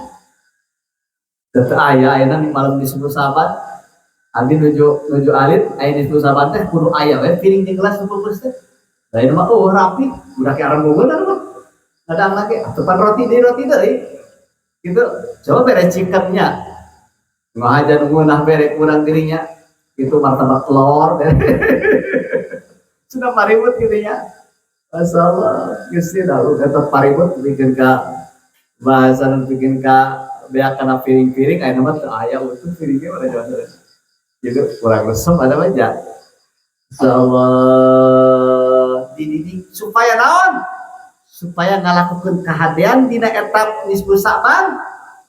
Teu aya ayeuna di malam nisfu Sya'ban. Abdi nuju alit aya nisfu Sya'ban teh kudu aya we piring jeung gelas nu pupus teh. Lain mah oh rapi, budak arang bogonan mah. Ngadang lagi atuh pan roti deui. Gitu. Coba bere chickennya. Ngahajan ngeunah bere kurang dirinya. Itu martabak telur bere. Sudah paribut gitu ya. Masalah geus dah eta paribut bikin ka bahasa bikin ka beak kana piring-piring aya mah teu aya utuh piringnya pada jalan. Gitu kurang resep ada mah ja. Insyaallah dididik supaya naon? Supaya ngalakukeun kahadean dina etap nisfu Sya'ban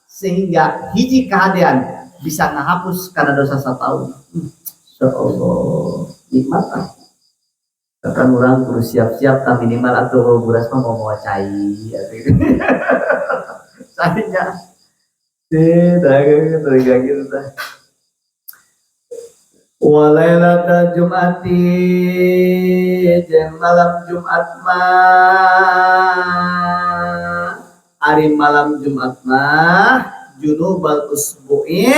sehingga hiji kahadean bisa ngahapus kana dosa sataun. Insyaallah nikmat ah. Kan urang kudu siap-siap tah minimal atuh buras mah mau mawa cai atuh gitu. Cainya. Tah gitu gitu tah. Wa lailatal jum'ati jeung malam Jumat mah ari malam Jumat mah junubal usbu'i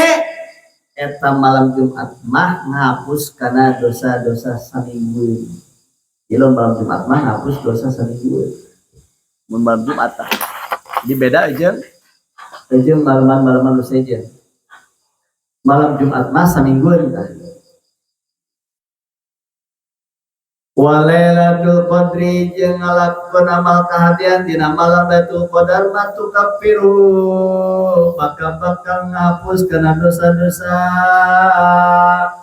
eta malam Jumat mah ngapus kana dosa-dosa saminggu. Jadi malam Jumat mah ngapus dosa saminggu. Mun malam Jumat tah. Jadi beda aja. Aja malaman-malaman nu sejen. Malam Jumat mah saminggu tah. Wa lailatul qadri jeung ngalakukeun amal kahadean dina malam Lailatul Qadar mah tukaffiru maka bakal ngapus kana dosa-dosa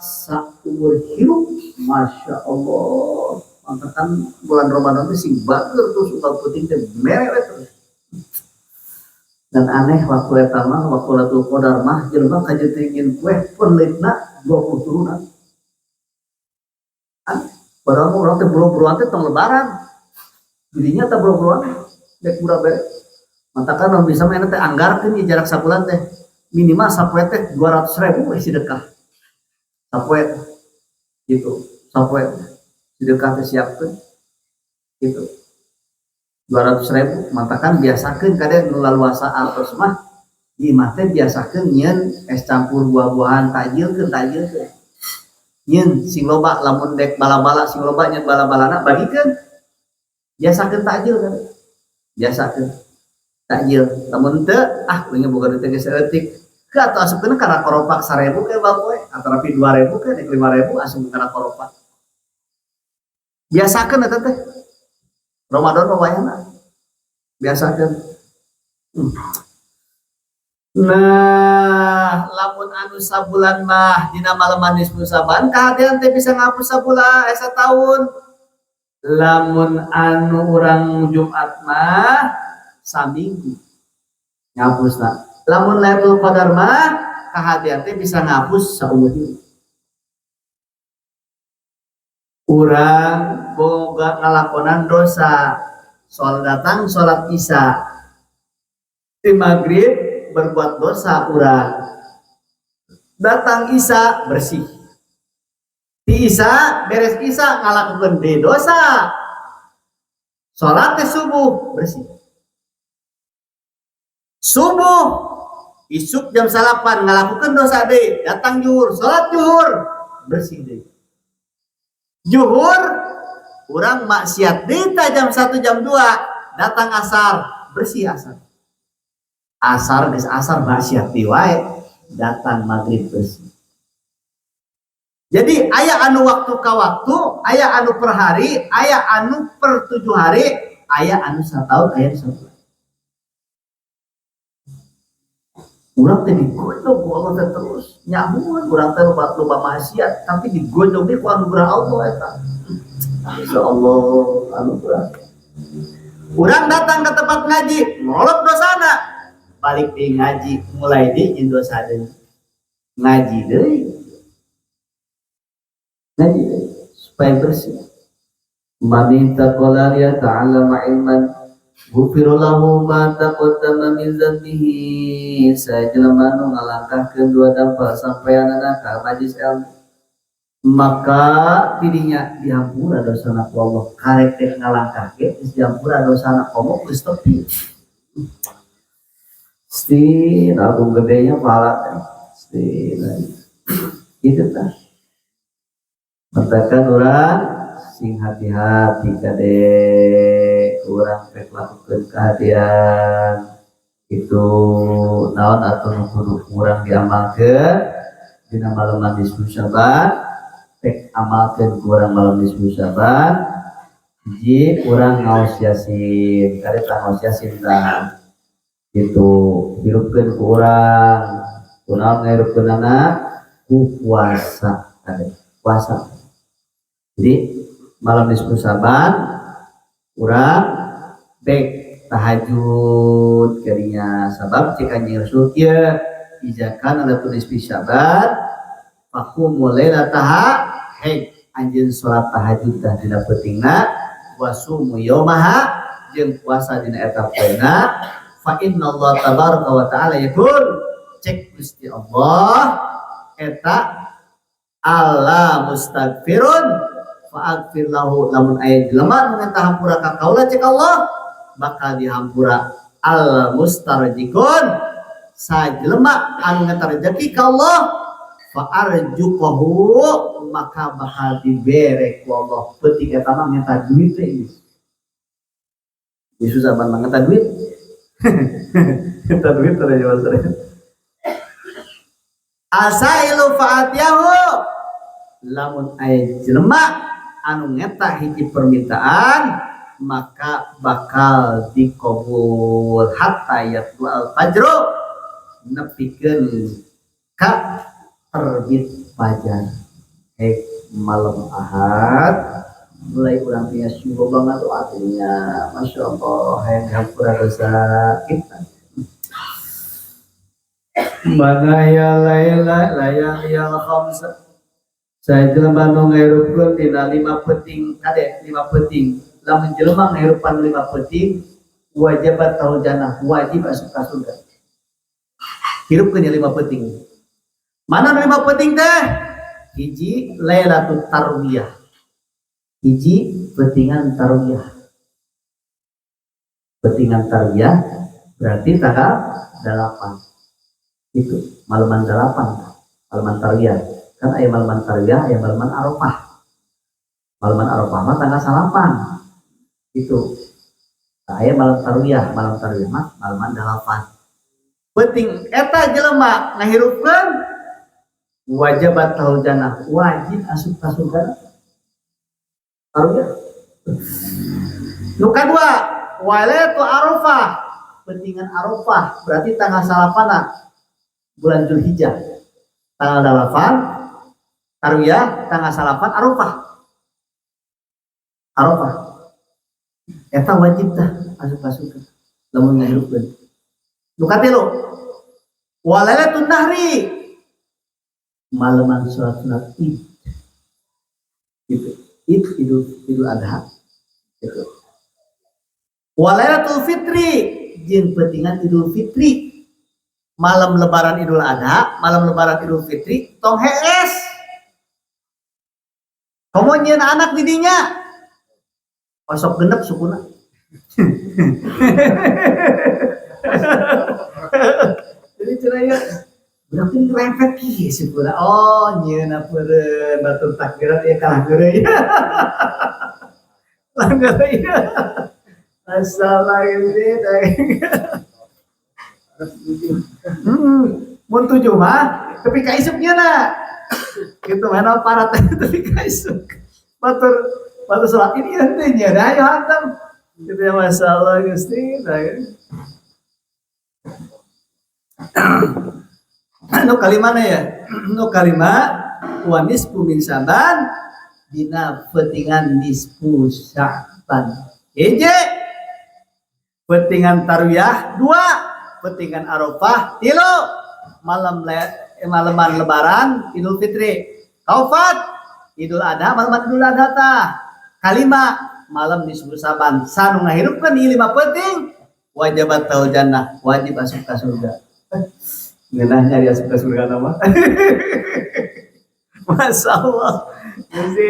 saumur hirup. Masya Allah, mangkakan bulan Ramadan teh sing bager terus unggal peuting teh mere terus. Dan aneh waktu eta mah waktu Lailatul Qadar mah jelema kajeun teh ingin kue peulitna 20 turunan. Aneh. Padahal orang teh buru-buruan teh tong lebaran. Jadinya teh buru-buruan dek murah bere. Matakan nu bisa mah teh anggarkeun ieu jarak sabulan teh. Minimal sapoe teh 200.000 we sedekah. Sapoe gitu, sapoe sedekah teh siapkeun. Gitu. 200.000 matakan biasakeun kade nu laluasa artos mah di imah teh biasakeun nyieun es campur buah-buahan tajilkeun tajilkeun. Nyeun sing loba lamun dek bala-bala sing loba nyeun bala-balana bagikeun. Biasakeun takjil kan. Biasakeun takjil. Lamun teu ah leungit boga duit geus saeutik. Ke atuh asupkeun kana koropak 1000 ke bapoe atarapi 2000 ke dek 5000 asupkeun kana koropak. Biasakeun eta teh. Ramadan mah wayahna. Biasakeun. Nah, lamun anu sabulan mah dina malam nisfu Syaban kahadean teh bisa ngapus sabulan sataun. Lamun anu urang Jumat mah saminggu ngapusna. Lamun Lailatul Qadar mah kahadean teh bisa ngapus saumur hidup. Urang boga ngalakonan dosa, salat datang salat isya. Di maghrib berbuat dosa urang. Datang isya bersih. Di isya beres isya ngalakukeun deui dosa. Salat teh subuh bersih. Subuh isuk jam 8 ngalakukeun dosa deui, datang zuhur, salat zuhur bersih deui. Zuhur urang maksiat deui tah jam 1 jam 2, datang asar bersih asar. Asar geus asar maksiat deui wae, datang maghrib bersih. Jadi aya anu waktu ka waktu, aya anu per hari, aya anu per 7 hari, aya anu sataun, aya anu sabulan. Urang teh digodog ku Allah teh terus nyamun urang teh loba maksiat tapi digodog deui ku anugerah Allah eta. Insyaallah anugerah. Urang datang ke tempat ngaji, ngolop dosana. Balik di ngaji, mulai di nyin dosa deui. Ngaji deui. Ngaji deui supaya bersih. Man taqala ya ta'allama ilman ghufira lahu ma taqaddama min dzanbihi. Sajelema nu ngalangkahkeun dua dampak sampeanana ka majlis ilmu, maka tidinya dihampura dosana ku Allah. Karek teh ngalangkahkeun geus dihampura dosana komo geus tepi. Sti agung gedenya pahala teh. Sti gitu tah. Matakan urang sing hati-hati kade urang rek lakukeun kahadean itu naon atuh nu kudu urang diamalkeun dina malam nisfu Syaban, rek amalkeun ku urang malam nisfu Syaban hiji urang ngaos Yasin kade tah ngaos Yasin tah itu hirupkeun ku urang kunaon ngahirupkeunana ku puasa kade puasa. Jadi malam nisfu Syaban urang bek tahajud kadinya sabab cek Kanjeng Rasul kieu iza kana lailatul nisfi Syaban faqumu lailataha hei anjeun salat tahajud tah dina peutingna wasumu yaumaha jeung puasa dina eta poena fa innallaha tabaraka wa ta'ala yaqul cek Gusti Allah eta alla mustaghfirun fa'agfir lahu lamun aya jelema nu minta hampura ka kaula cek Allah bakal dihampura al mustarjikun Sajelema anu ngeta rezeki ka Allah fa arjuqahu maka bakal dibere ku Allah. Peuting eta mah ngeta duit teh geus. Yesus zaman mah ngeta duit. Ngeta duit teh jawab sore. Asailu fa'atiyahu lamun aya jelema anu ngeta hiji permintaan maka bakal dikabul hatta yatlu al-fajru nepikeun ka terbit fajar. Hei malam Ahad mulai urang punya sungguh banget doanya, masya Allah, hayang hampura dosa kita. Mana ya laila layal khamsa. Saya jelema nu ngahirupkeun dina 5 peuting kade 5 peuting. Lamun jelema ngahirupan 5 peuting wajibat tahu jannah, wajib asup ka surga. Hirupkeun ya 5 peuting. Mana nu 5 peuting teh? Hiji Lailatul Tarwiyah. Hiji peutingan tarwiyah. Peutingan tarwiyah berarti tanggal 8. Itu malaman 8, malaman tarwiyah. Kan aya malaman tarwiyah, aya malaman Arafah. Malaman Arafah mah tanggal 9. Itu. Nah, aya malam tarwiyah, malam tarwiyah mah malaman 8. Peuting eta jelema ngahirupkeun wajibat tahul jannah, wajib asup ka surga. Tarwiyah. Nu kadua, walailatu Arafah, peutingan Arafah berarti tanggal salapana bulan Zulhijjah. Tanggal 8 Tarwiyah, tanggal 8 Arafah. Arafah. Eta wajib tah asup ka surga lamun ngahirupkeun. Nu katilu, walailatun nahri, malaman salat sunat Id. Gitu. Id Idul Adha. Gitu. Walailatul Fitri jeung peutingan Idul Fitri. Malam lebaran Idul Adha, malam lebaran Idul Fitri tong hees. Komo nyieun anak di dinya. Osok genep sukuna. Jadi cenah ieu berarti ngerempet kieu sukuna. Oh, nyieun peureun batur takbiran ieu kalah geureuy. Kalah geureuy. Masalah ini mun 7 mah tapi ka isuk nyieunna. Kitu mana parat tapi ka isuk. Batur batur salat ini henteu nyieun ayo hantam. Gitu ya masalah Gusti. Nu kalimana ya? Nu kalima wa nisfu min Syaban dina peutingan nisfu Sya'ban. Hiji peutingan tarwiyah, 2 peutingan Arafah, 3 malam malaman lebaran Idul Fitri, kaopat Idul Adha, malaman Idul Adha tah. Kalima malam nisfu Syaban. Sanu ngahirupkeun ieu 5 peuting wajibat taul jannah, wajib asup ka surga. Ngeunah nyari asup ka surga nama. Masya Allah. Gusti,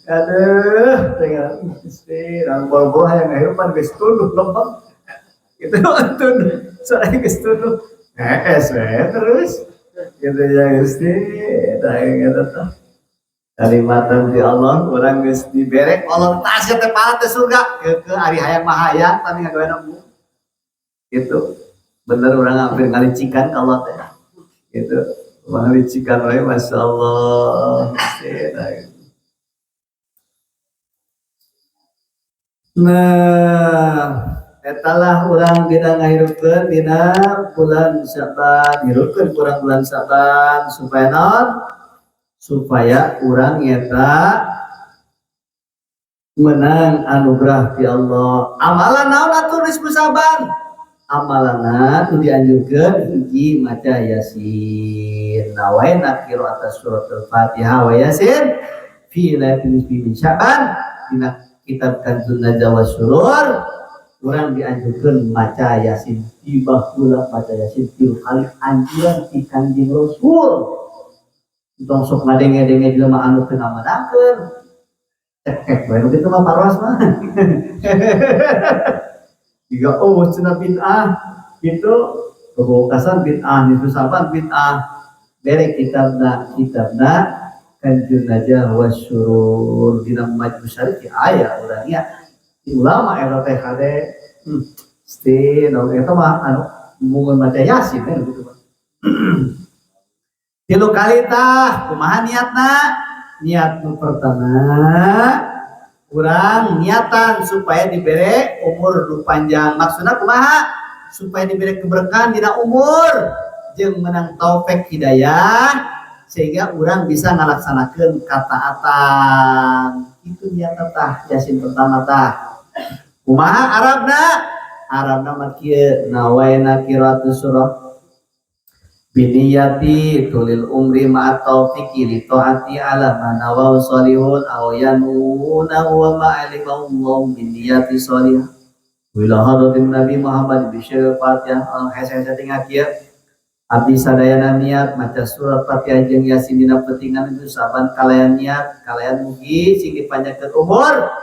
aduh, tinggal Gusti, dan boro-boro hayang ngahirupan geus tunduh lempeng. Gitu tunduh, sore geus tunduh. Hees we terus. Gitu ya Gusti, tah eta tah. Kalimatan ti Allah, urang geus dibere Allah tas teh palat teh surga. Keukeuh ari hayang mah hayang tapi ngagaweana embung. Gitu. Bener urang hampir ngalicikan ka Allah teh. Gitu. Ngalicikan we masyaallah. Nah, etalah urang dina ngahirupkeun dina bulan Syaban, hirupkeun kurang bulan Syaban supaya naon? Supaya urang eta menang anugerah ti Allah. Amalan naon atuh nisfu Syaban? Amalanna nu dianjurkeun hiji maca Yasin. Nawaina qiraat suratul Fatihah wa Yasin fi lailatin nisfi min Syaban dina kitab Kanzun Najwa wa Surur urang dianjurkeun maca Yasin tibah pula maca Yasin 3 kali anjuran ti Kanjeng Rasul. Tong sok ngadenge-denge jelema anu teu ngamanahkeun. Cekek we nu kitu mah paroas mah. Jiga oh cenah bid'ah gitu. Wekasan bid'ah, nisfu Sa'ban bid'ah. Bere kitabna kitabna Kanzun Najah Wasyurur dina Majmu Syarif aya urangnya di ulama eta teh kade eta mah anu mun maca Yasin kan gitu mah. Tilu kali tah kumaha niatna? Niat nu pertama urang niatan supaya dibere umur nu panjang. Maksudna kumaha? Supaya dibere keberkahan dina umur jeung menang taufik hidayah sehingga urang bisa ngalaksanakeun kataatan. Itu niat tah Yasin pertama tah. Kumaha Arabna? Arabna mah kieu nawaina qiraatus surah biniyati tulil umri ma'a taufiqi li ta'ati ala ma nawaw salihun aw yanuna wa ma alima Allah min niyati salihah wa hadratin Nabi Muhammad bi syarif Fatihah hese-hese tinggal kieu abdi sadayana niat maca surat Fatihah jeung Yasin dina peutingan itu saban kalayan niat kalayan mugi sing dipanjangkeun umur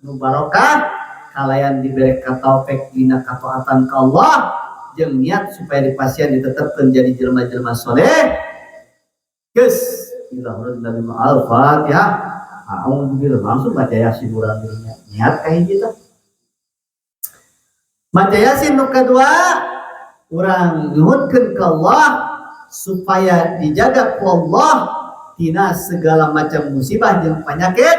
nu barokah kalayan dibere kataufik dina kataatan ka Allah jeung niat supaya dipasihan ditetapkeun jadi jelema-jelema soleh. Geus ila Nabi Al-Fatihah a'udzu langsung baca Yasin urang dirinya niat ka hiji teh. Maca Yasin nu kadua urang nyuhunkeun ka Allah supaya dijaga ku Allah tina segala macam musibah jeung penyakit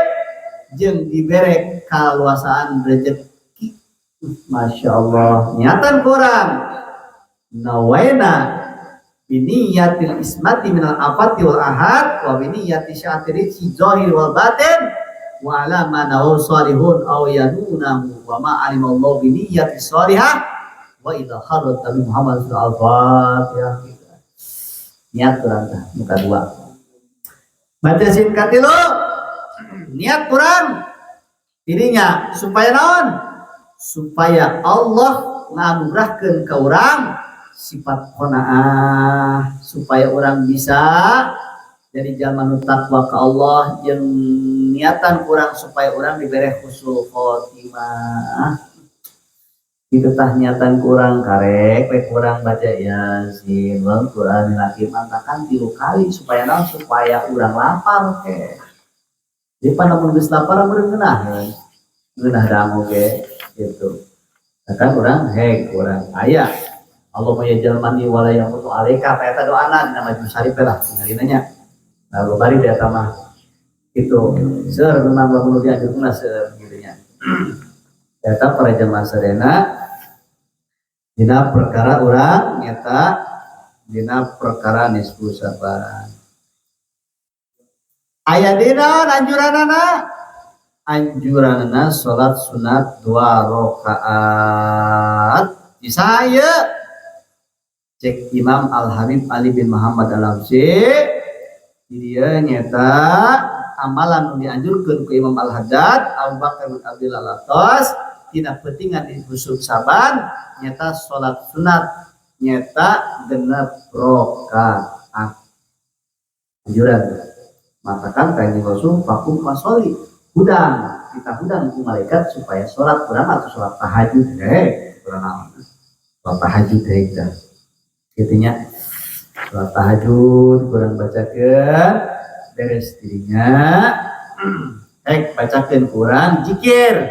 jeung dibere kaluasaan rezeki. Masya Allah niatan kurang nawaina biniyatil ismati minal afati wal ahad wa biniyati sya'ati rizqi zahir wal batin wa ala ma nawaw salihun aw yanunahu wa ma alimallahu biniyati salihah wa ila hadrat Nabi Muhammad sallallahu alaihi wasallam. Niat kurang tah muka dua. Baca sin katilu niat kurang dirinya supaya naon? Supaya Allah nganugrahkeun ka urang sifat qanaah supaya orang bisa jadi jalma nu takwa ka Allah jeung niatan kurang supaya orang dibere husnul khotimah. Itu tah niatan kurang karek we kurang baca Yasin wal Qur'anil Hakim antakan 3 kali supaya naon? Supaya urang lapar ke. Jadi pan lamun geus lapar meureun ngeunaheun. Ngeunah dangu ge gitu. Kan urang hek urang aya Allahumma yaj'alni wala yamutu alaika eta doana dina Majmu Syarif lah tingalina nya. Lalu bari teh eta mah itu seueur memang lamun dianjurkeun seueur kitu nya. Eta para jamaah sadayana dina perkara urang nyata dina perkara nisfu Sa'ban. Aya dina anjuranana anjuranana salat sunat 2 rakaat. Bisa ieu cek Imam Al Habib Ali bin Muhammad Al-Habsyi dieu nyata amalan nu dianjurkeun ku Imam Al Haddad Abu Bakar bin Abdul Atos tina peutingan di busuk Saban nyata salat sunat nyata 6 rakaat. Anjuran matakan kanjeng Rasul fakum fasoli hudang kita hudang ku malaikat supaya salat urang atau salat tahajud kurang naon salat tahajud heh tah kitu nya salat tahajud kurang bacakeun beres dirinya hek bacakeun kurang zikir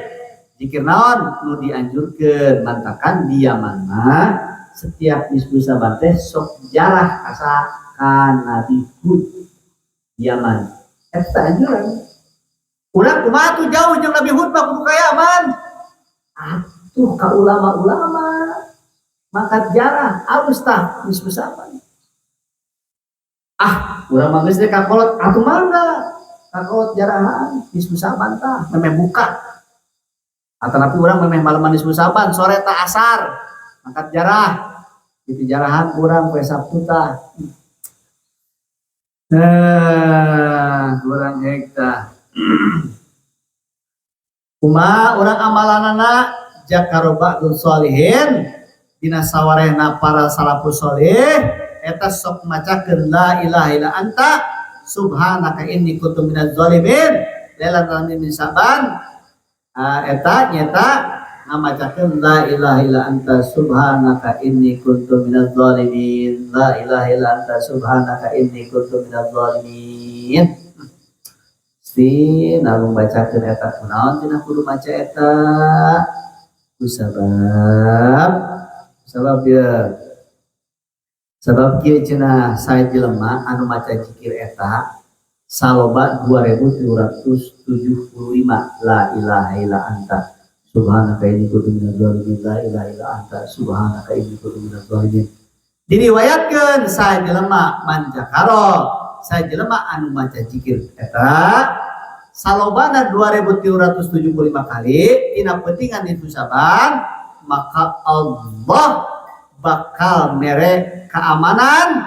zikir naon nu dianjurkeun mantakan dia mana setiap nisfu Sa'ban teh sok jarah asa ka Nabi Hud Yaman eta anjuran urang kumaha tuh jauh jeung Nabi Hud mah kudu ka Yaman atuh ka ulama-ulama mangkat jarah alus tah nisfu Sa'ban ah urang mah geus ka kolot atuh mangga ka kolot jarahan nisfu Sa'ban tah memeh buka atanapi urang memeh malaman nisfu Sa'ban sore tah asar mangkat jarah itu jarahan urang poe Sabtu tah nah urang hek tah kumaha urang amalanana jakaro ba'dul sholihin dina sawarehna para salafus sholih eta sok macakeun la ilaha illa anta subhanaka inni kuntu minaz zalimin lailatul min Sa'ban eta nyata Ngamacakeun la ilaha illa anta subhanaka inni kuntu minadz zalimin, la ilaha illa anta subhanaka inni kuntu minadz zalimin. Si nanggung bacakeun eta. Kunaon cenah kudu maca eta? Kusabab, sabab ya, sabab kieu cenah, sae jelema anu maca zikir eta saloba 2375, la ilaha illa anta subhanaka inni kuntu minadz zalimin, la ilaha illa anta subhanaka inni kuntu minadz zalimin. Diriwayatkeun sae jelema manjakaro, sae jelema anu maca zikir eta salobana 2375 kali tina peutingan itu saban, maka Allah bakal mere keamanan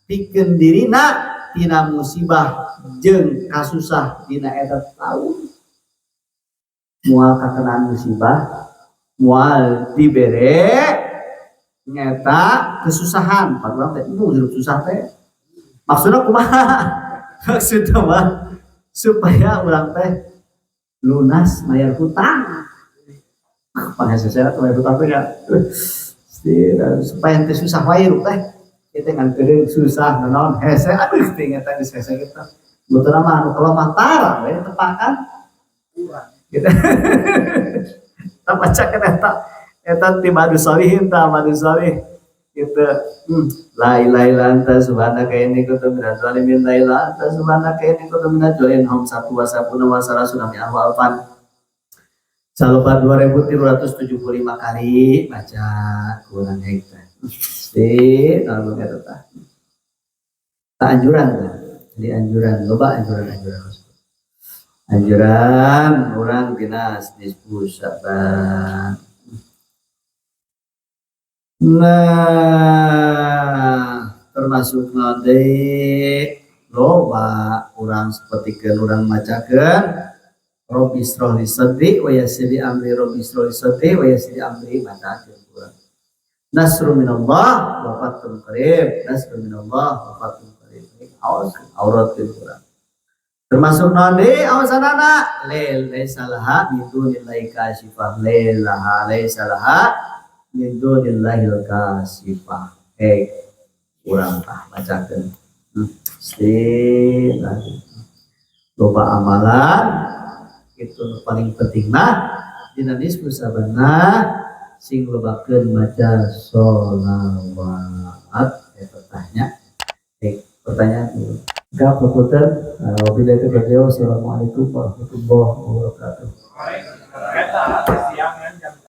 pikeun dirina tina musibah jeung kasusah dina eta taun, moal kakenaan musibah, moal dibere nyata kesusahan. Padahal teh ibu hidup susah teh maksudnya kumaha? Maksudnya mah supaya urang teh lunas bayar hutang. Panghese bayar hutang teh ya, supaya teh susah wae hirup teh kita ngan susah naon hese, aduh, teh eta geus hese kita. Betul mah anu kalau mah tara we tepakan gitu. Kita baca kan eta eta ti madu solihin, ta madu solih gitu. La ilaha illa anta subhanaka inni kuntu minadz zalimin, la ilaha anta subhanaka inni kuntu minadz zalimin, khamsatu wa sab'una wa salasuna mi'ah wa alfan. Saloba 2375 kali baca kurang hektar. Si, naon eta tah? Tak anjuran tah. Jadi anjuran, loba anjuran-anjuran. Anjuran urang dina nisfu Syaban. Nah, termasuk naon deui? Loba urang sapertikeun urang macakeun Robbi isroh li sadri wa yassir li amri, Robbi isroh li sadri wa yassir li amri, macakeun urang. Nasru minallah wa fathun qarib, nasru minallah wa fathun qarib. Awas aurat urang. Termasuk naon deui awasanana? Le laisa laha min dunillahi kasyifah, le laha laisa laha min dunillahil kasyifah. Eh, urang tah bacakeun. Loba amalan itu nu paling penting mah dina nisfu sabanna sing lobakeun maca sholawat eta tanya. Eh, pertanyaan dulu. Gak punten, wabillahi taufiq. Wassalamualaikum warahmatullahi wabarakatuh. Eta siap.